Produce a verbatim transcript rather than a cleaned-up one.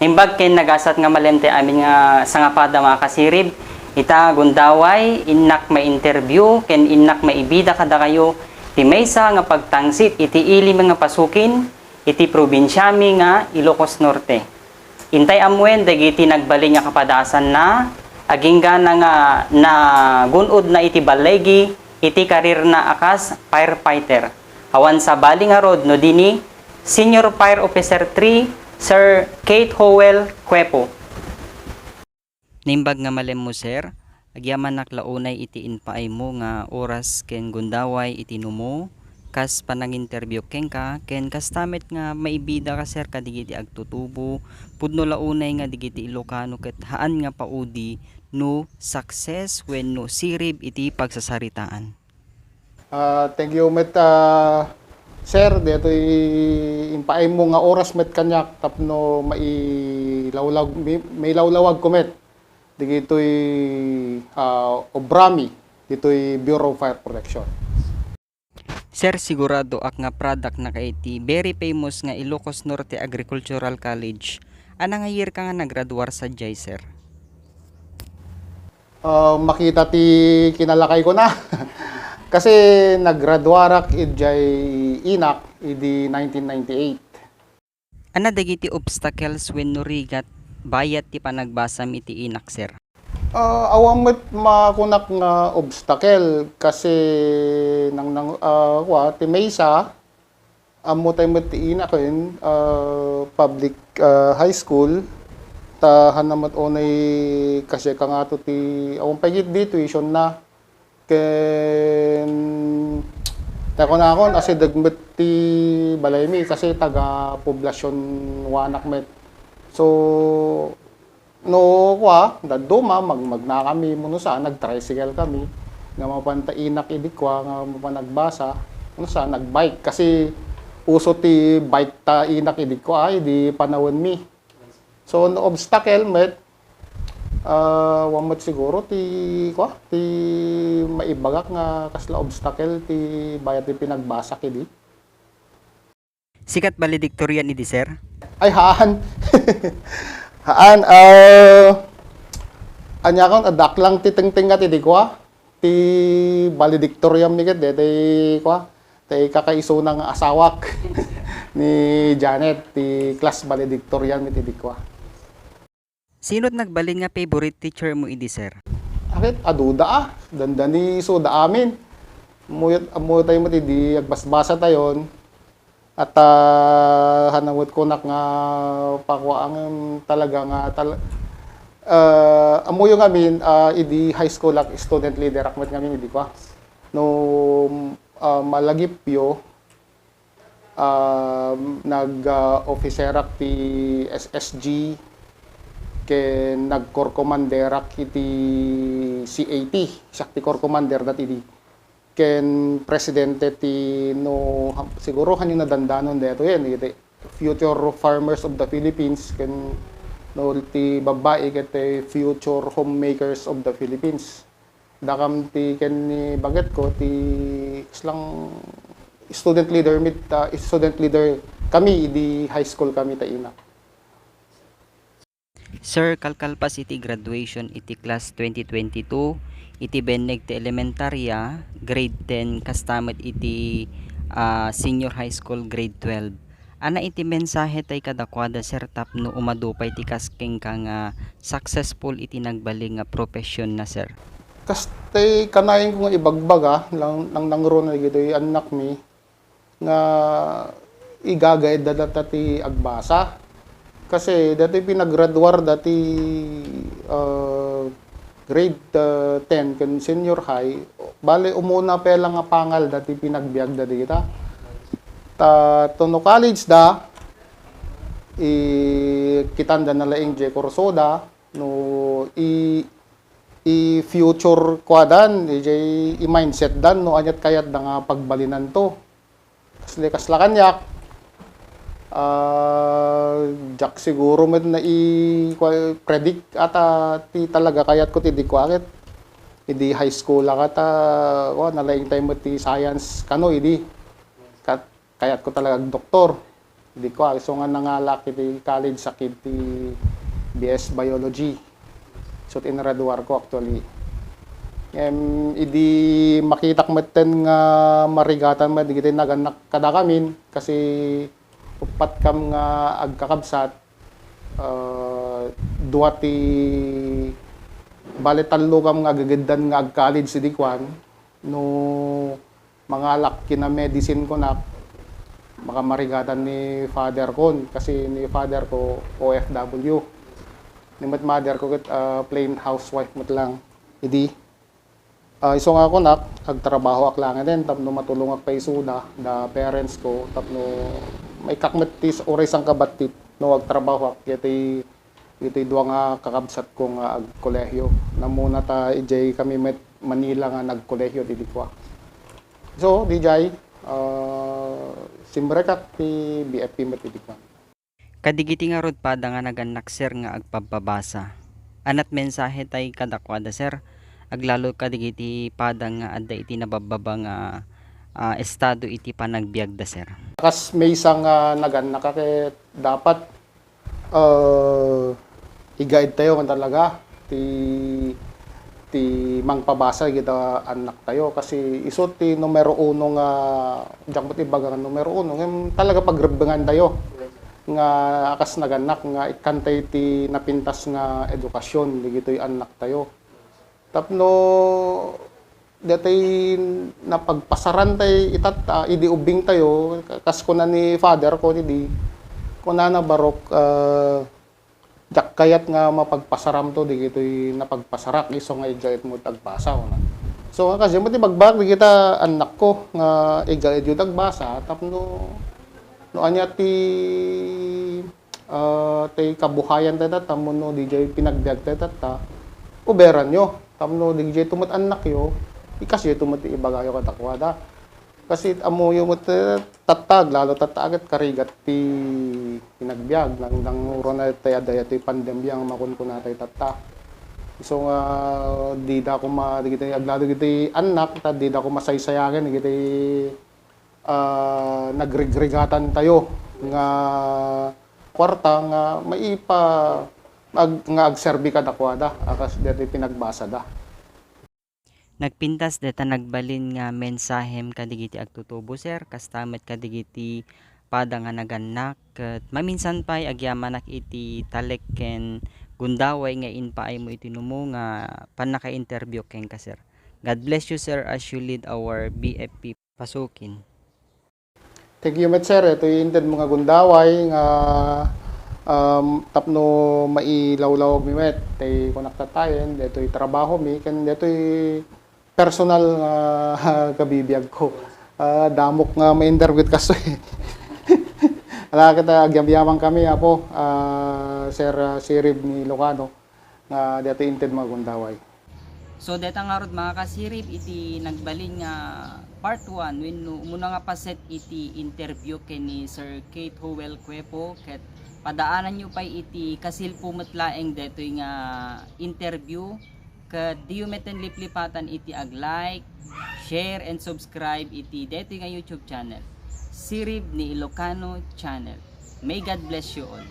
Naimbag ken nagasat nga malem ti amin nga sangapada, mga kasirib. Ita, gundaway, innak ma-interview ken innak maibida kadakayo ti maysa nga pagtangsit iti ili nga pasukin iti probinsiami nga Ilocos Norte. Intay ammoen dagiti nagbalin nga kapadasanna, agingga na nga nagun-odna iti balligi iti karirna a kas firefighter. Awan sabali ngarud no dini Senior Fire Officer three, Sir Kate Howell Cuepo. Naimbag nga malemmo, sir. Agyamanak la unay iti impaaymo nga oras ken gundaway iti numo, kas pananginterview kenka, ken kasta met nga maibidaka, sir, kadagiti agtutubo, pudno la unay nga dagiti Ilocano ket haan nga paudi no success wenno sirib iti pagsasaritaan. Ah, thank you met, ah, sir, daytoy impaaymo nga oras met kaniak tapno mailawlag-, mi-, mailawlawagko met dagitoy, ah, obrami ditoy Bureau of Fire Protection. Sir, siguradoak nga product na kay ti very famous nga Ilocos Norte Agricultural College. Ania nga year ka nga nagraduar sadiay, sir? Ah, makita ti kinalakayko na. Kasi nagraduarak idiay Inak idi nineteen ninety-eight. Ania dagiti obstacles wenno rigat bayat ti panagbasam iti Inak, sir? Ah, awan met makunak nga obstacle kasi nang, nang, ah, kua, ti maysa, ammo tay met ti Inak ken, ah, public, ah, high school, ta haan met unay kasi kangato ti, awan pay ketdi tuition na. Ken, ta kunakon, asideg met ti balaymi kasi taga Poblacion one ak met. So, no, kua, dadduma, mag-, magnakami, no saan, nag-tricycle kami, nga mapan ta Inak idi kua, nga mapan nagbasa, no saan, nag-bike. Kasi, uso ti bike ta Inak idi kua, idi panawenmi. So, no obstacle met, ah, awan met siguro ti, kua, ti maibagak nga kasla obstacle ti bayat ti pinagbasak idi. Sika ti valedictorian idi, sir? Ay, haan. Haan, ah, aniakon, adda lang ti tengtengnga idi kua. Ti valedictorian mi ket daytoy, kua, tay kakaisuna nga asawak ni Janet, ti class valedictorian mi ti idi kua. Sino ti nagbalin nga favorite teacher mo idi, sir? Aket, aduda, ah. Dandani isuda amin. Ammoyo, ammoyo tayo met idi agbasbasa tayon. At, ah, haan met kunak nga pakuaan talaga nga tal-, ah, ammoyo ngamin, ah, idi high school ak, student leader ak met ngamin idi kua. No, ah, malagipyo, ah, nag, ah, officer ak ti S S G, ken nag-corps commander ak iti C A T, siak ti corps commander dati idi. Ken presidente ti, no, ha-, siguro hanyo nadandanon daytoy, iti Future Farmers of the Philippines, ken, no, ti babbai ket ti Future Homemakers of the Philippines. Dakam ti ken ni bagetko ti kaslang student leader mi, ah, student leader kami idi high school kami ta Inak. Sir, kalkalpas iti graduation iti class twenty twenty-two, iti benneg ti elementarya, grade ten, kasta met iti, ah, senior high school, grade twelve. Ania iti mensahe tay kadakuada, sir, tapno umadu pay ti kas kenka nga successful iti nagbalin nga profession na, sir? Kastay kanayon ko nga ibagbaga, nang, nang nangruna dagitoy annakmi, nga igagaydda data ti agbasa. Kasi dati pinagraduar dati, ah, grade, ah, ten ken senior high, bale, umuna pay lang a pangal dati pinagbiagda dita. Ta, to no college da, i-, kitanda na laeng jay kursoda, no, i-, i-future kuadan, ijay i-mindset dan, no, aniat kayatda nga pagbalinanto. Kasla, kasla kaniak, ah, diak siguro met nai-, kua-, predict ata ti talaga kayatko ti idi kua ket idi high school ak ata, kua, nalaingtay met ti science kano idi. Kat-, kayatko talaga agdoktor. Idi kua, isu nga nangalak iti college, sakit ti B S Biology. So, inraduar ko actually. Em, idi makitak metten nga marigatan met dagiti nagannak kadakamin, kasi uppat kam nga agkakabsat, ah, dua ti, bale, tallo kam nga agegeddan nga ag-college idi kuan, no mangalak ken medicine kunak, makamarigatan ni father kon, kasi ni father ko O F W. Ni met mother ko ket, ah, plain housewife met lang. Idi, ah, isu nga kunak, agtrabahoak laengen tapno matulongak pay isuda, da parents ko, tapno maikak met ti uray sangkabassit no agtrabahoak, ket ti iti dua nga kakabsat ko nga agkolehiyo. Nammuna ta idiay kami met Manila nga nagkolehiyo idi kua. So, diay, ah, simrekak ti B F P met idi kua. Kadagiti ngarud pada nga nagannak, sir, nga agpabbabasa, anat mensahe tay kadakuada, sir, aglalo kadagiti pada nga adda iti nababbaba nga, ah, estado iti panagbiagda, sir? Kas maysa nga nagannak ket dapat ah, i-guide tayo nga talaga ti, ti mangpabasa dagiti annak tayo, kasi isu ti numero uno nga, diak met ibaga nga numero uno, ngem talaga pagrebbengan tayo nga kas nagannak nga ikkantay ti napintas nga edukasyon dagitoy annak tayo. Tapno daytay napagpasaran tay itatta, idi ubbing tayo, kas kuna ni Father ko idi, kunana, "Barok, ah, diak kayat nga mapagpasaramto dagitoy napagpasarak, isu nga igayatmo ti agbasa," kuna. So, nga kasi met ti bagbaga dagita annakko nga igayatyo ti agbasa, tapno no ania ti ah, tay kabuhayan tay tatta, tapno diay pinagbiag tay tatta, uberanyo. Tapno diay to met annakyo, ikasyo to met ti ibagayo kadakuada. Kasi ammoyo met, eh, tatta, aglalo tatta ket karigat ti pinagbiag. Nang, nangurona tay adda daytoy pandemia nga makunkuna tay tatta. Isu nga dida koma, dagiti aglalo dagiti annak, ta dida koma saysayangen dagiti ah, nagrigrigatan tayo nga kuarta nga maipa-, ag-, nga agserbi kadakuada a kas daytoy pinagbasada. Nagpintas dayta nagbalin nga mensahem kadagiti agtutubo, sir, kasta met kadagiti pada nga nagannak, ket maminsan pay agyamanak iti talek ken gundaway nga impaaymo iti numo nga pannaka-interview kenka, sir. God bless you, sir, as you lead our B F P pasukin. Thank you met, sir. Daytoy intedmo nga gundaway nga, um, tapno mailawlawagmi met tay kunak tattayen, daytoy trabahomi, ken daytoy personal nga kabibiag ko. Ah, damok nga ma-interview kastoy. Ala, ket agyamyaman kami, Apo, ah, Sir, ah, Sirib ni Ilocano, nga daytoy intedmo nga gundaway. So, dayta ngarud, mga kasirib, iti nagbalin nga part one wenno umuna nga paset iti interview ken ni Sir Kate Howell Cuepo, ket padaananyo pay iti kasilpo met laeng daytoy nga interview, ket diyo metten liplipatan iti ag-like, share, and subscribe iti daytoy nga YouTube channel, Sirib ni Ilocano Channel. May God bless you all.